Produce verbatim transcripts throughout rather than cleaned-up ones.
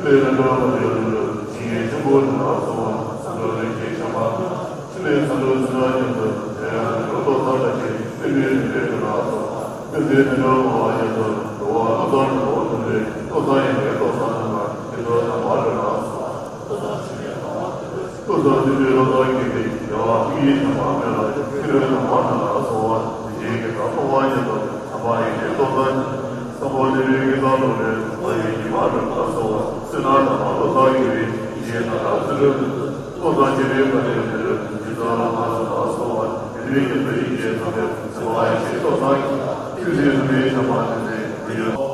ལས་ལ་འགྲོ་བ་ཡོད་དུ་ཞིང་ངེས་ཆུ་བོ་ནི་ལ་སོགས་པ་ས་འགྲོ་ལས་ཀྱི་ཤ་མ། ཆུ་ལས་ས་འགྲོ་ཚུ་ལ་ཉེ་དུ་དེ་ཡང་འགྲོ་ལྟོ་ས་ལ་ཞིག་སེམས་ཉིད་ནི་ལས་དུ་ལ་སོགས་པ་སེམས་ལས་ནི་འགྲོ་བ་ཉེ་དུ་འགྲོ་བ་ལྟོ་ས་ནི་འགྲོ་དུ་ལས་ལྟོ་ས་ཡིན་ལས་ལྟོ་ས་ནི་མ་ཉེ་དུ་ན་མ་འགྲོ་ལ་སོགས་པ། ལྟོ་ས་ནི་ལྟོ་ས་ཉེ་དུ་ལྟོ་ས་ཉེ་དུ་ཡ་བ་ཡིད་ནི་མ་མེད་ལ་ཁྱི་རོ་ནི་མ་ནི་ལ་སོགས་པ་དེ་ཉེ་གི་ད་ལྟོ་བ་ཉེ་དུ། ཨ་མ་ཡི་གེ་ལྟོ་ས་ཉིད། སམ་བྷོ་ཊ་ཡི་གེ་ལྟ་ལོ་རེ་ཨ་ཡི་གེ་མ་རུ་ལ་སོགས་པ་སེ་ན་ད་མ་ལོ་ས་ཡི་གེ་ཡི་གེ་ན་ར་སི་རུ་ལྟོ་ས་ཉི་རེ་མ་རེ་མི་རུ་ཇི་ཙ་ལ་མ་སུ་ལ་སོགས་པ་ཡི་གེ་ཡི་གེ་ཡི་གེ་ས་རེ་སེ་བ་ཡི་གེ་ལྟོ་ས་ཉིད། ཆུ་རེ་རུ་རེ་ཤ་མ་རེ་རེ་མི་ཡོད།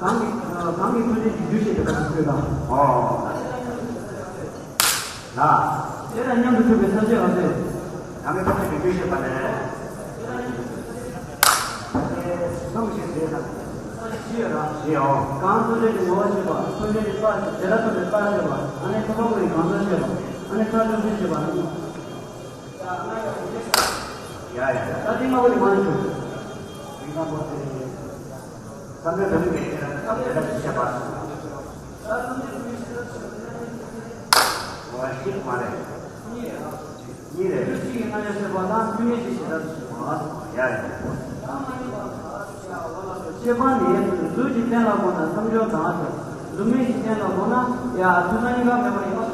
གང་གི་གང་གི་ཐོན་རྫས་ཀྱི་རྒྱུ་ཞེས་པའི་སྐབས་སུ་འཁོད་པ། ཨོ། ལ། དེ་དང་མཉམ་དུ་གྲུབ་པའི་ཐམས་ཅད་ལ་ཟེར། གང་གི་ཐམས་ཅད་ཀྱི་རྒྱུ་ཞེས་པ་ནས། གང་ཞེས་ཟེར་ན། བཞི་ཡོད་ར། བཞི་ཡོད། གང་ཐོན་རྫས་ཀྱི་ངོ་བོ་ཞེས་པ། ཐོན་རྫས་ཀྱི་རྟགས་ཞེས་པ། དེ་ལ་ཐོན་པའི་རྟགས་ཞེས་པ། ཨ་ནི་ཐོན་པ་པོ་ཡི་གང་ཚོད་ཞེས་པ། ཨ་ནི་ཁ་ཐོན་ཚུལ་ཞེས་པ། ཡ་ཡ། ད་ཏིང་ངོ་བོ་ནི་མང་ཆུ། ཏིང་ངོ་བོ་དེ། བསམ་པའི་བདག་ཉིད་ཀྱི་ཁྱད་པར་དེ་ལ་ཅི་བྱེད་པ། འོ་ཞིག་མ་རེད། གཉིས་རེད། ལུས་གཅིག་གི་རྣམ་གཞག་ཤེས་པ་དང་ཐུན་མིན་གྱི་ཤེས་རབ་ཏུ་ཞུགས་པ། ཡ་ཡ། ཁྱད་པར་ནི། གཟུགས་ཀྱི་རྟེན་ལ་དགོངས་ན་མཚམས་སྦྱོར་དང་ཟེར། གཟུགས་མེད་ཀྱི་རྟེན་ལ་དགོངས་ན་ཡ་ཐུན་མོང་གཉིས་ཀ་མེད་པ་ཡིན་པ།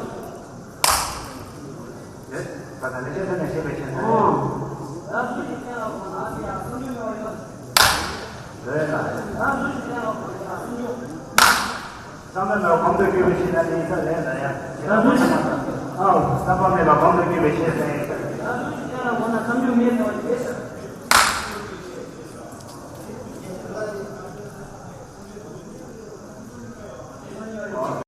ད་ལྟ་ལས་བྱེད་ཐོག་ནས་བཤད་པའི་ཕྱིར་ན། ཨོ། རེད་ལ། བསམ་པ་མེད་པ་གོང་དུ་གྱུར་པའི་ཕྱིར་ན་ནི་ས་རེད་ལ་ཡ། ཨོ། བསམ་པ་མེད་པ་གོང་དུ་གྱུར་པའི་ཕྱིར་ན་ཡིན་ས་རེད།